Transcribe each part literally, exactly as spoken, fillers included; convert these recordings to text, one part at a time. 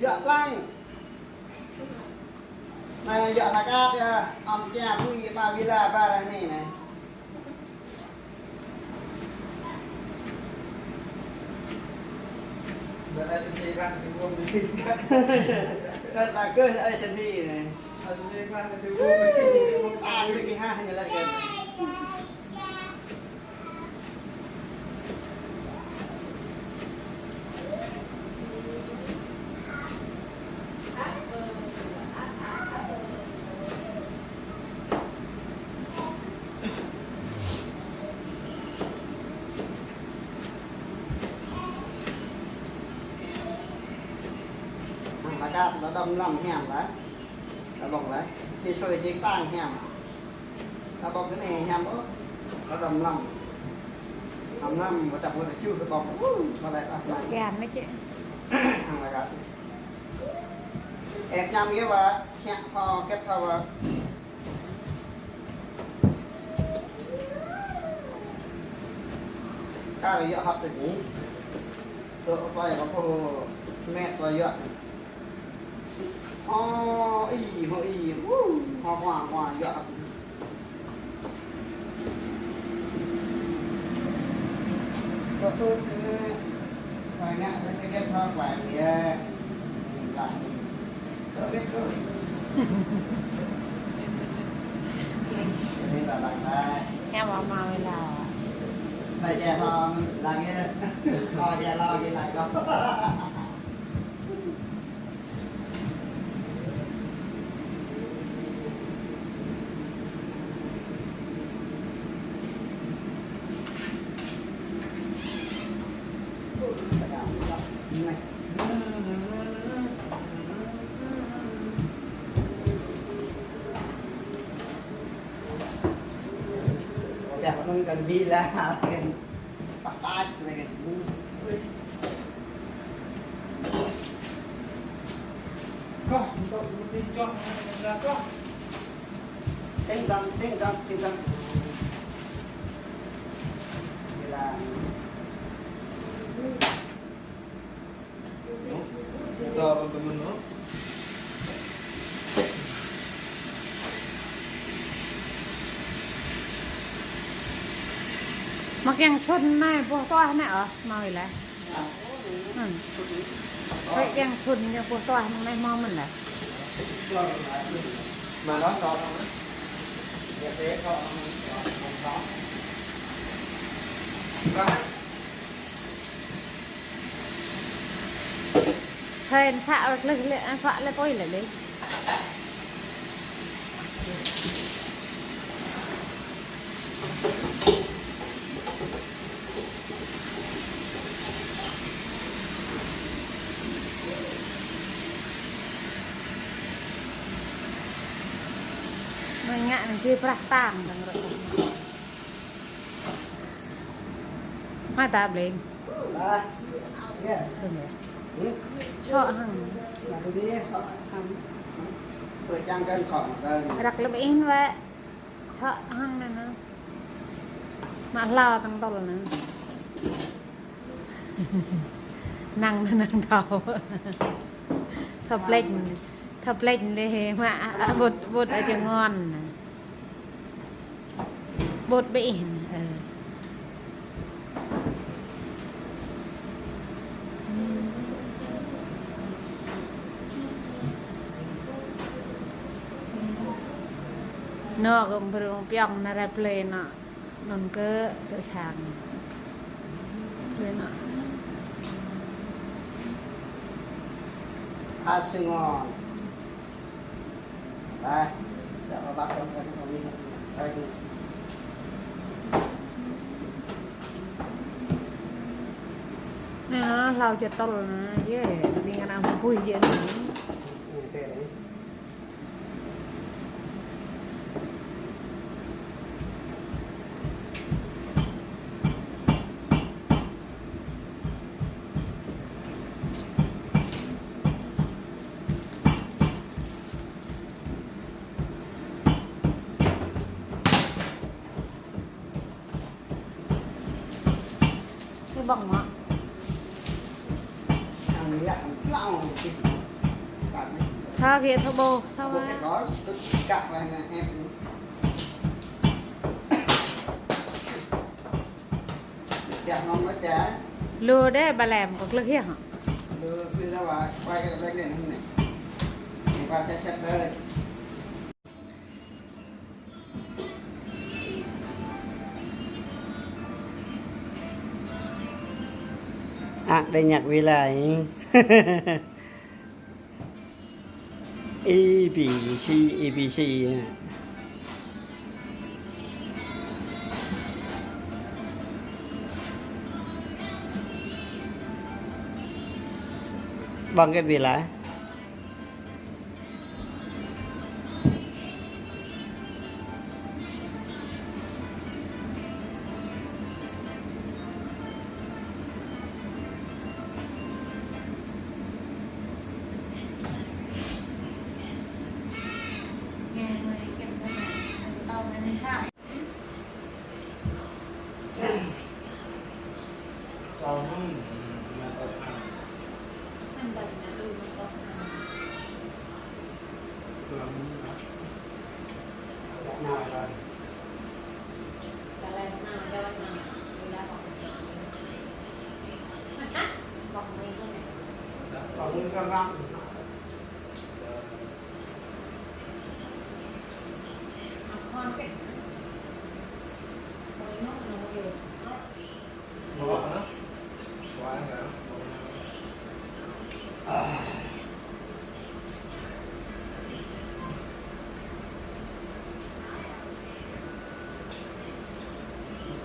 Dă plang. Anai yua hơget yơh, ăm čia pui ba vila ba ră anai anai. Dă ai sơnti kah ti wơm ni. Kah ta kơ dă ai sơnti anai. Ai sơnti kah ti wơm ni. Wơm ta kơ ki ha ni lah kơ. Hăng mơ̆ đăp lŏ đom lăm hiam lah. Lŏ ƀơ̆ng lah. Či sui či tăng hiam. Lŏ ƀơ̆ng kơ anai hiam ôh. Lŏ đom lăm. Đom lăm, wơ̆t tăp wơ̆t tơjuh lŏ ƀơ̆ng. Ơ, mơ̆ lĕ ah, lăm. Kian mơ̆ čĕ. Hăng lăi kơ. Ĕp ñăm yơh wă, siăk thâo, kĕt thâo wă. Kar yua hăp tơ̆ ni. Tơ̆ pơi kơ pô met wă yua. Hơ ih, hơ ih, woo, hơ hua, hua, yua hăp. Kơ tŭ, ơ, kơ ngă, kơ ngă thâo kuai mơ̆ yơh. Lăng. Kơ tŭ, kơ tŭ. Ini ta lăng đơi. Heo mă mă wơ̆t lah. Đơi jĕ hŏ lăng yơh. Hŏ jĕ lăng yơh lăng kơ. Ƀiă anŭn kơ ƀĭ lah. Păt păt lĕ. Kơ, mơ̆ tŏ mơ̆ tĭng čŏh, mơ̆ tĭng čŏh. Tĭng dăng, tĭng dăng, tĭng dăng. Yơh lah. Mơ̆ kiăng sŭn anai, boh tuah anai ôh, mơ̆ wơ̆t lah. Hm. Mơ̆ kiăng sŭn ñu boh tuah anai mơ̆ mơ̆n lah. Sen sa lĕ, lĕ, sa lĕ poi lĕ, lĕ. Mơ̆ ngă anai či prah tang dang rơ̆k. Mă ta bleng. Ơ, yơh. Tơm yơh. Hm? Sŏ hăng. Mă tui đi, sŏ hăng. Pơčang kơ sŏ hăng. Răk lơ̆m in wơ̆t. Sŏ hăng anai anai. Mă hlâo tăng tŏl anai. Năng anai năng thâo. Thâo plĕč. Thâo plĕč lĕ mă, ƀut, ƀut ơ čơngon. Ƀut ƀĕ ih, ơ. Nŏ kơ brơi piong nă ră plơi nă. Anŭn kơ tơ sang. Plơi nă. Asngon. Lah, dah babak kami lagi. Anai, hlâo čơtŏl anai, yơh, ƀing ană pui yơh anai. Anai, anai. Cái bông á. Ăn lẹ ăn plao. Thâo kơ thâo ƀôh, thâo. Lu đe ba lem kơ klơ hiah hă. Ăk đe nhăk wĭ lai. A B C, A B C. Ƀơ̆ng hơget wĭ lai.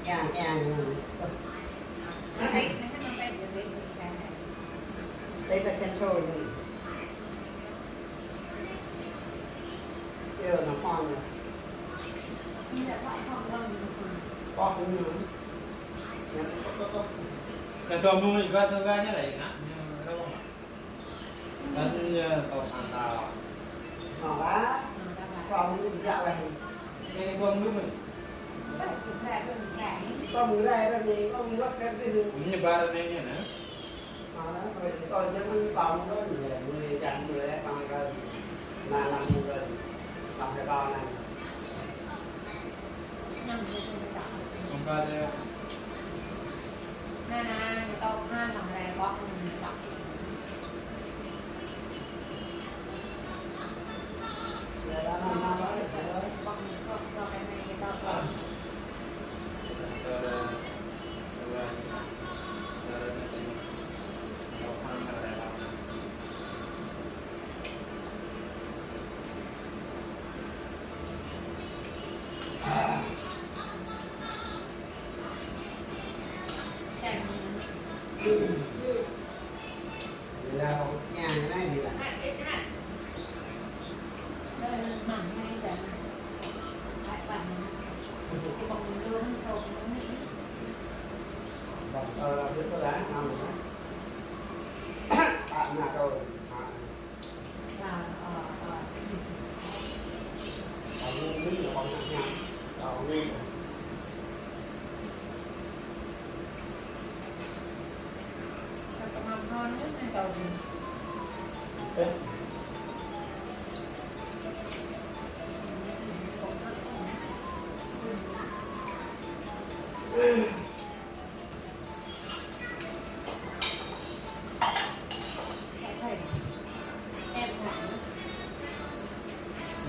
Yang, yang. Tết là khen sôi. Yêu nó con rồi. Có cũng như. Cái tôm mông này, ba tôm ba nhá, này, nè. Nè, đâu không? Nè, tôm hàng tàu. Nè, ba. Tôm mông dạo này. Cái tôm mông này. Tôm mông này, tôm mông này, tôm mông này. Cũng như ba đây này, nè.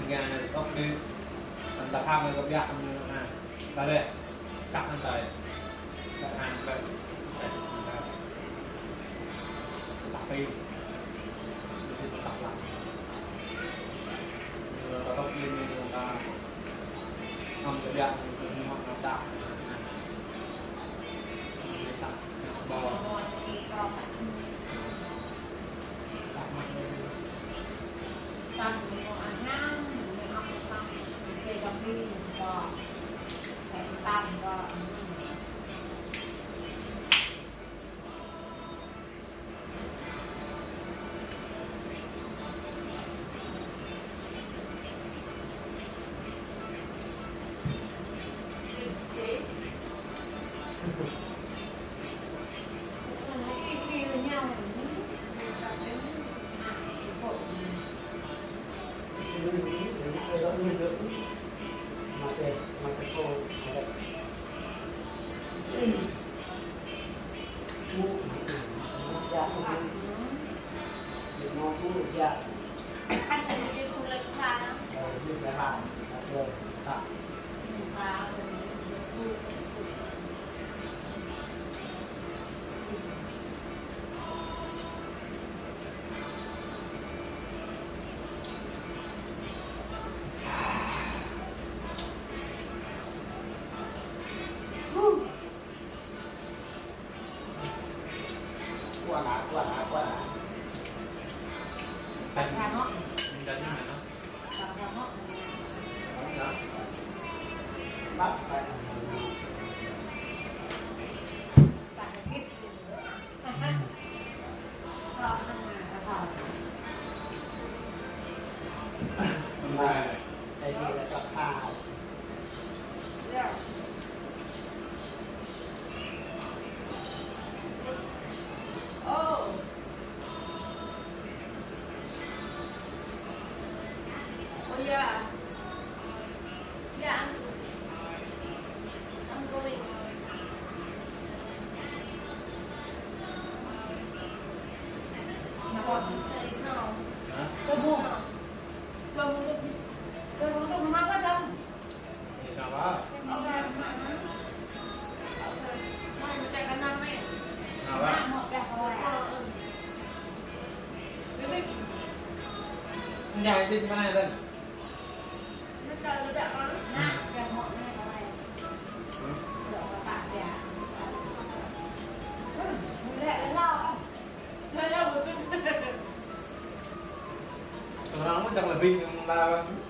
Gà này có đi, tầm tập hai mươi có biết không? Nè, ta đây, sắp ăn tới, sắp ăn tới, sắp đi, sắp lắm. Rồi ta có đi, người ta không có biết, người ta không có biết. Oh. Oh, yeah. Yeah. I'm going. Hả? Tôi mua. Tôi mua, tôi mua, tôi mua. Nhà đi mà này đây. Orang pun jangan lebih yang lawan.